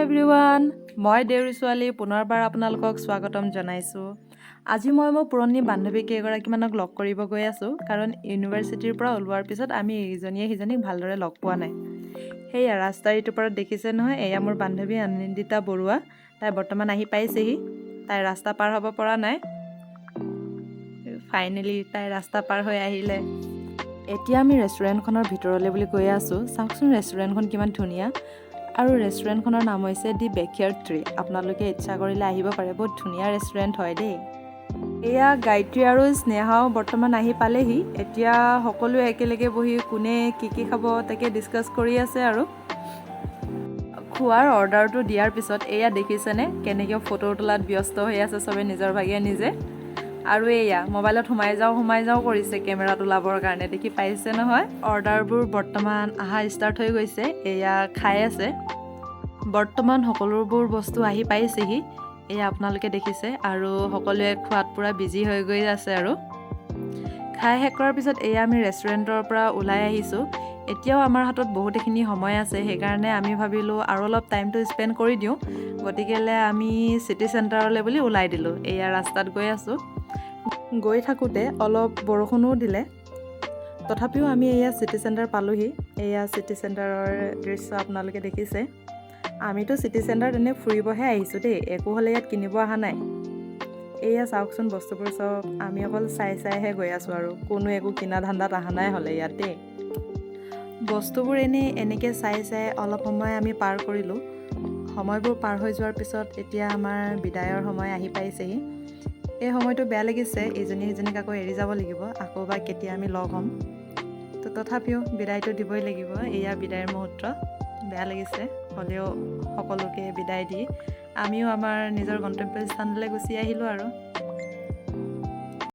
Everyone, মই দেউৰী ছোৱালী পুনৰবাৰ আপোনালোকক স্বাগতম জনাইছোঁ। আজি মই মোৰ পুৰণি বান্ধৱী কেইগৰাকীমানক লগ কৰিব গৈ আছোঁ, কাৰণ ইউনিভাৰ্চিটিৰ পৰা ওলোৱাৰ পিছত আমি ইজনীয়ে সিজনীক ভালদৰে লগ পোৱা নাই। সেয়া ৰাস্তাৰ ইটো পাৰত দেখিছে নহয়, এয়া মোৰ বান্ধৱী আনন্দিতা বৰুৱা। তাই বৰ্তমান আহি পাইছেহি। তাই ৰাস্তা পাৰ হ'ব পৰা নাই। ফাইনেলি তাই ৰাস্তা পাৰ হৈ আহিলে। এতিয়া আমি ৰেষ্টুৰেণ্টখনৰ ভিতৰলৈ বুলি গৈ আছোঁ। চাওকচোন, ৰেষ্টুৰেণ্টখন কিমান ধুনীয়া আৰু ৰেষ্টুৰেণ্টখনৰ নাম হৈছে দি বেকয়াৰ্ড ট্ৰী। আপোনালোকে ইচ্ছা কৰিলে আহিব পাৰে, বহুত ধুনীয়া ৰেষ্টুৰেণ্ট হয় দেই। এয়া গায়ত্ৰী আৰু স্নেহাও বৰ্তমান আহি পালেহি। এতিয়া সকলোৱে একেলগে বহি কোনে কি কি খাব তাকে ডিছকাছ কৰি আছে। আৰু খোৱাৰ অৰ্ডাৰটো দিয়াৰ পিছত এয়া দেখিছেনে, কেনেকৈ ফটো তোলাত ব্যস্ত হৈ আছে চবে নিজৰ ভাগে নিজে। আৰু এয়া মোবাইলত সোমাই যাওঁ সোমাই যাওঁ কৰিছে কেমেৰাত ওলাবৰ কাৰণে, দেখি পাইছে নহয়। অৰ্ডাৰবোৰ বৰ্তমান অহা ষ্টাৰ্ট হৈ গৈছে। এয়া খাই আছে। বৰ্তমান সকলোবোৰ বস্তু আহি পাইছেহি, এয়া আপোনালোকে দেখিছে। আৰু সকলোৱে খোৱাত পূৰা বিজি হৈ গৈ আছে। আৰু খাই শেষ কৰাৰ পিছত এয়া আমি ৰেষ্টুৰেণ্টৰ পৰা ওলাই আহিছোঁ। এতিয়াও আমাৰ হাতত বহুতখিনি সময় আছে, সেইকাৰণে আমি ভাবিলোঁ আৰু অলপ টাইমটো স্পেণ্ড কৰি দিওঁ। গতিকেলৈ আমি চিটি চেণ্টাৰলৈ বুলি ওলাই দিলোঁ। এয়া ৰাস্তাত গৈ আছোঁ। গৈ থাকোঁতে অলপ বৰষুণো দিলে। তথাপিও আমি এয়া চিটি চেণ্টাৰ পালোহি। এয়া চিটি চেণ্টাৰৰ দৃশ্য আপোনালোকে দেখিছে। আমিতো চিটি চেণ্টাৰত এনেই ফুৰিবহে আহিছোঁ দেই, একো হ'লে ইয়াত কিনিব অহা নাই। এয়া চাওকচোন বস্তুবোৰ চব, আমি অকল চাই চাইহে গৈ আছোঁ আৰু কোনো একো কিনা ধান্দাত অহা নাই হ'লে ইয়াত দেই। বস্তুবোৰ এনেই এনেকৈ চাই চাই অলপ সময় আমি পাৰ কৰিলোঁ। সময়বোৰ পাৰ হৈ যোৱাৰ পিছত এতিয়া আমাৰ বিদায়ৰ সময় আহি পাইছেহি। এই সময়টো বেয়া লাগিছে, ইজনী সিজনীক আকৌ এৰি যাব লাগিব। আকৌ বা কেতিয়া আমি লগ হ'ম। তো তথাপিও বিদায়টো দিবই লাগিব। এয়া বিদায়ৰ মুহূৰ্ত। বেয়া লাগিছে হ'লেও সকলোকে বিদায় দি আমিও আমাৰ নিজৰ গন্তব্য স্থানলৈ গুচি আহিলোঁ। আৰু